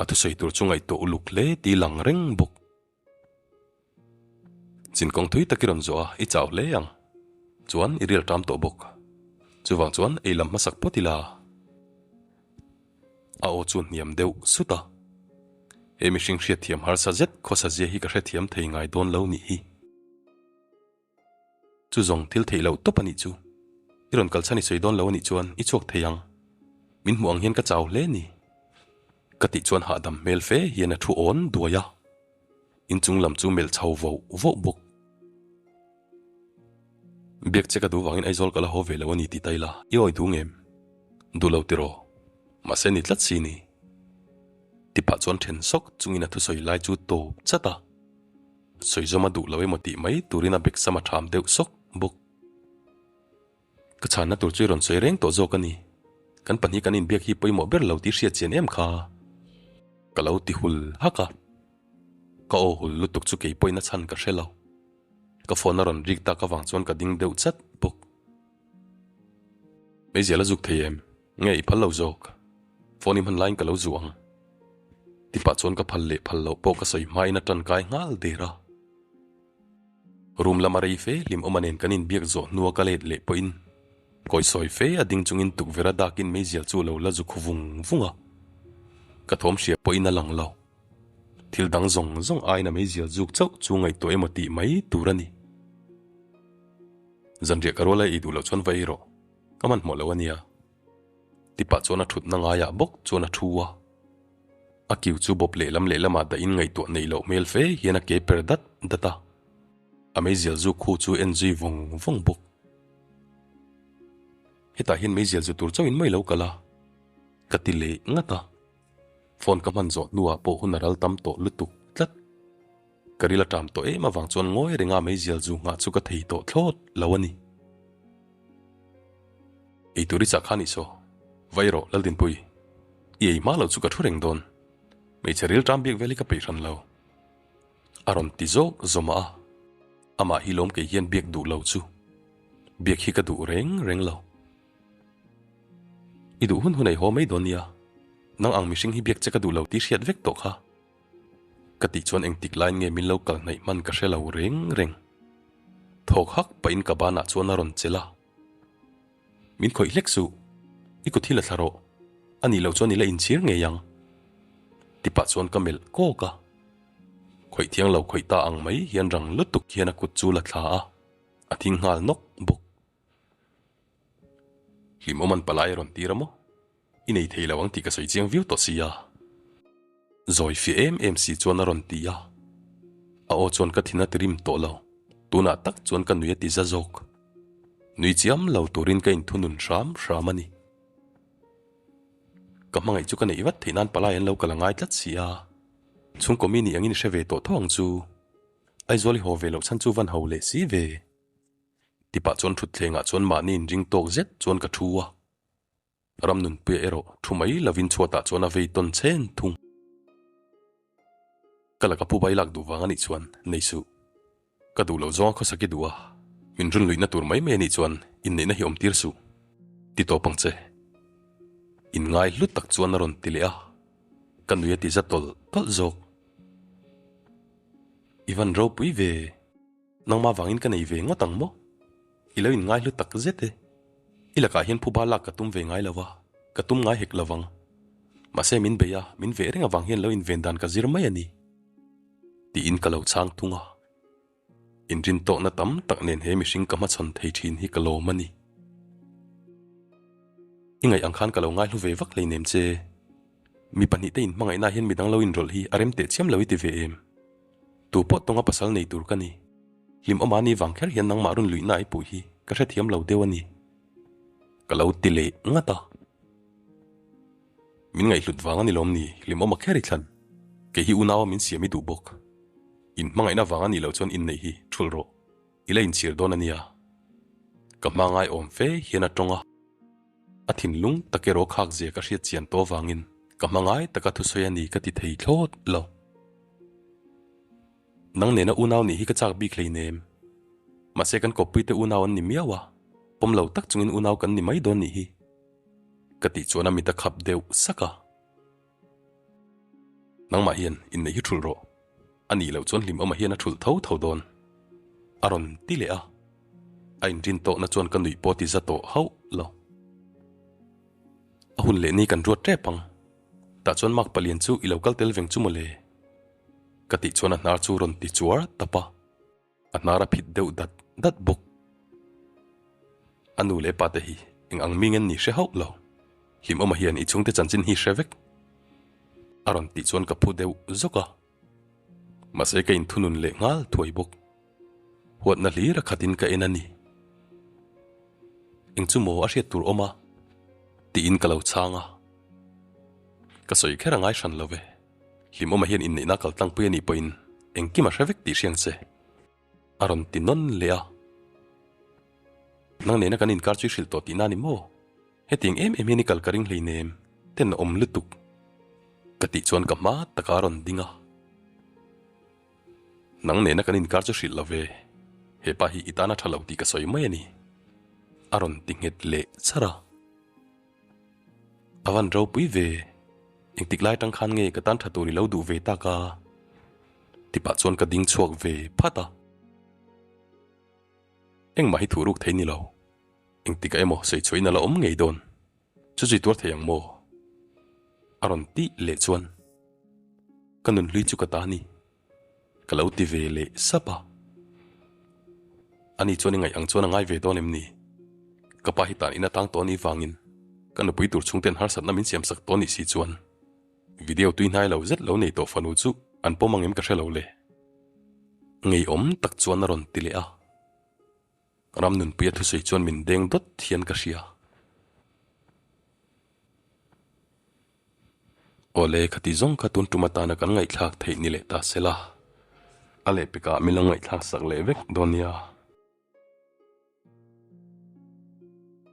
A thusawi tur chu ngaihtuah uluk hle tih lang reng bawk. Chinkawng thui tak i rawn zawh a, i chau hle ang. Chuan i rial ṭam tawh bawk. Chuvang chuan ei lam hmasak phawt ila. A aw chu hniam deuh sut a. He mihring hriatthiam harsa zet khawsa zia hi ka hrethiam thei ngai dawn lo nih hi. Chu zawng thil theih loh tawp a nih chu. I rawn kalchhan i sawi dawn lo a nih chuan i chhuak thei ang. Min hmuh ang hian ka chau hle ni. Ka tih chuan hahdam hmel fe hian a thu awn duai a. Inchung lam chu melh chho voh voh bawk. Biak che ka duh vangin Aizawl ka la haw ve lo a ni ti ta ila i awi duh ngem? Duh lo tiraw? Mahse ni tlat si ni. Tipah chuan then sawk chungin a thusawi lai chu tawp chat a. Sawizawm a duh lo emaw tih mai turin a bek sam a ṭham deuh sawk bawk. Ka chhanna tur chu i rawn sawi reng tawh zawk a ni. Kan pahnih kan inbiak hi pawimawh ber lo tih hriat chian em kha. Ka lo ti hul hak a. Ka aw hul lutuk chu kei pawhin a chhan ka hre lo. Ka phone a rawn rik tak avang chuan ka ding deuh chat bawk. Meizial a zuk thei em? Nge i phal lo zawk? Phone i hman laiin ka lo zu ang. Ti pah chuan ka phal leh phal loh pawh ka sawi hmain a ṭankai nghal der a. Room lama rei fe hlimawma nen kan inbiak zawh hnua ka let leh pawhin kawisawi fe a ding chungin tukverh a dakin meizial chu a lo la zu khu vung vung a. Ka thawm hria pawhin a lang lo. Thil dang zawng zawng aiin a meizial zuk chauh chu ngaihtuah emaw tih mai tur a ni. Zanriah ka rual a ei duh loh chuan va ei rawh. Ka hmanhmawh lo a nia. Tipah chuan a thutna ngaiah bawk chuan a thu a. A kiu chu bawp lehlam lehlamah dahin ngaihtuah neih loh hmel fe hian a ke per dat dat a. A meizial zu khu chu en zui vawng vawng bawk. Hetah hian meizial zu tur chauhin mai lo kal a, ka ti leh ngat a. Phone ka hman zawh hnuah pawh hun a ral tam tawh lutuk tlat. Ka ril a ṭam tawh em avang chuan ngawi renga meizial zu nghah chu ka thei tawh thlawt lo a ni. Ei tur i chah kha nih saw. Va ei rawh, Laldinpui. I ei hma loh chu ka thu reng dawn. Hmeichhe ril ṭam biak vel hi ka peih hran lo. A rawn ti zawk zawmah a. Amah hi lawm kei hian biak duh lo chu. Biak hi ka duh reng reng lo. I duh hun hun ei haw mai dawn nia. Nang ang mihring hi biak che ka duh lo tih hriat vek tawh kha. Ka tih chuan engtik laiin nge min lo kal hnaih hman ka hre lo reng reng. Thawk hak pahin ka banah chuan a rawn chelh a. Min khawih hlek suh, i kut hi la thla rawh, a nih loh chuan i la inchhir ngei ang. Tipah chuan ka melh kawk a. Khawih thiang lo khawih ta ang mai hian rang lutuk hian a kut chu la thla a, a thing nghal nawk bawk. Hlimawm an palai a rawn tir a maw? I nei thei lo ang tih ka sawi chiang viau tawh sia. Zawi fiah em em si chuan a rawn ti a. A aw chuan ka thin a ti rim tawh lo. Tunah tak chuan ka nui a ti za zawk. Nui chiam lo turin ka inthunun hram hram a ni. Ka hmangaih chu ka neih vat theih nan palai an lo kal a ngai tlat si a. Chhungkaw mi nih angin i hre ve tawh tho ang chu. Aizawl i haw ve loh chhan chu van ho leh si ve. Tipah chuan thutthlengah chuan mahni inring tawk zet chuan ka thu a. Ramnunpuia erawh thu mai lovin chhuatah chuan a vei tawn chhen thung. Ka laka pu bai lak duh vang anih chuan nei suh. Ka duh loh zawnga khawsak i duh a, min run luihna tur mai mai anih chuan inneihna hi awm tir suh. Ti tawp ang che. Inngai hlu tak chuan a rawn ti leh a, ka nui a ti za tawlh tawlh zawk. I van ropui ve. Nangmah vangin ka nei ve ngawt ang maw? I lo inngai hlu tak zet e. I lakah hian phuba lak ka tum ve ngai lo va, ka tum ngai hek lo vang. Mahse min bei a, min veh reng avang hian lo inven dan ka zir mai a ni. Tiin ka lo chhang thung a. Inrin tawhna tam tak nen he mihring ka hmachhawn thei thin hi ka lawm a ni. I ngaih ang khan ka lo ngaihlu ve vak hleinem che. Mi pahnihte inhmangaihna hian midang lo inrawlh hi a rem teh chiam lo i ti ve em? Tu pawh tawnga pasal nei tur ka ni. Hlim awma ni vang kher hian nangmah run luihna i puh hi ka hrethiam lo deuh a ni. Ka lo ti leh ngat a. Min ngaihhlut vang a ni lawm ni, hlim awma kher i thlan. Kei hi unaua min siam i duh bawk. In hmangaihna vang a nih loh chuan inneih hi thulh rawh. I la inchhir dawn a nia. Ka hma ngaiawm fe hian a tawng a. A thinlung tak erawh khak zia ka hriat chian tawh avangin ka hma ngai taka thusawi a ni ka ti thei thlawt lo. Nang nena unau nih hi ka chak bik hleinem. Mahse kan kawppuite unau an ni miau a, pawm lo tak chungin unau kan ni mai dawn nih hi. Ka tih chuan a mit a khap deuh sak a. Nangmah hian inneih hi thulh rawh. A nih loh chuan hlimawmah hian a thulh tho tho dawn. A rawn ti leh a. A inrin tawhna chuan ka nuih pawh ti za tawh hauh lo. A hun leh ni kan ruat tep ang. Tah chuan Mark palian chu i lo kal tel veng chu mawle. Ka tih chuan a hnar chu rawn ti chuar tap a. A hnar a phit deuh dat dat bawk. A nu leh pa te hi eng ang mi ngen ni hre hauh lo. Hlimawma hian i chhungte chanchin hi hre vek. A rawn tih chuan ka phu deuh zawk a. Mahse ka inthunun leh nghal thuai bawk. Huatna hlir a khatin ka en a ni. Eng chu maw a hriat tur awm a? Tiin ka lo chhang a. Ka sawi kher a ngai hran lo ve. Hlimawma hian inneihna kal tlangpui a nih pawhin engkim a hre vek tih hriang che. A rawn ti nawn leh a. Nang nena kan inkar chu i hrilh tawh tihna a ni maw? Hetiang em em hian i kal ka ring hleinem, tenawm lutuk. Ka tih chuan ka hma taka a rawn ding a. Nang nena kan inkar chu hrilh lo ve, hepa hi i tana tha lo tih ka sawi mai a ni. A rawn ti nghet leh char a. A van ropui ve, engtik lai tang khan nge ka tan tha tur i lo duh ve tak a? Tipah chuan ka ding chhuak ve phat a. Engmah hi thuh ruk thei ni lo, engtikah emaw sawi chhuahin a la awm ngei dawn, chu zui tuar thei ang maw? A rawn tih leh chuan ka nunhlui chu ka ta a ni. Ka lo ti ve leh sap a. Ani chuan i ngaih ang chuan a ngai ve dawn em ni? Ka pa hi tan in atang tawh anih vangin ka nupui tur chhungten harsatna min siamsak tawh anih si chuan video tui hnai lo zet lo nei tawh fanu chu an pawm ang em ka hre lo le. Ngeiawm tak chuan a rawn ti leh a. Ramnunpuia thusawi chuan min deng dawt hian ka hria. Awle, khati zawng kha tun tum atana kan ngaihthlak theih ni leh ta se la, a lehpekah min lo ngaihthlak sak leh vek dawn nia.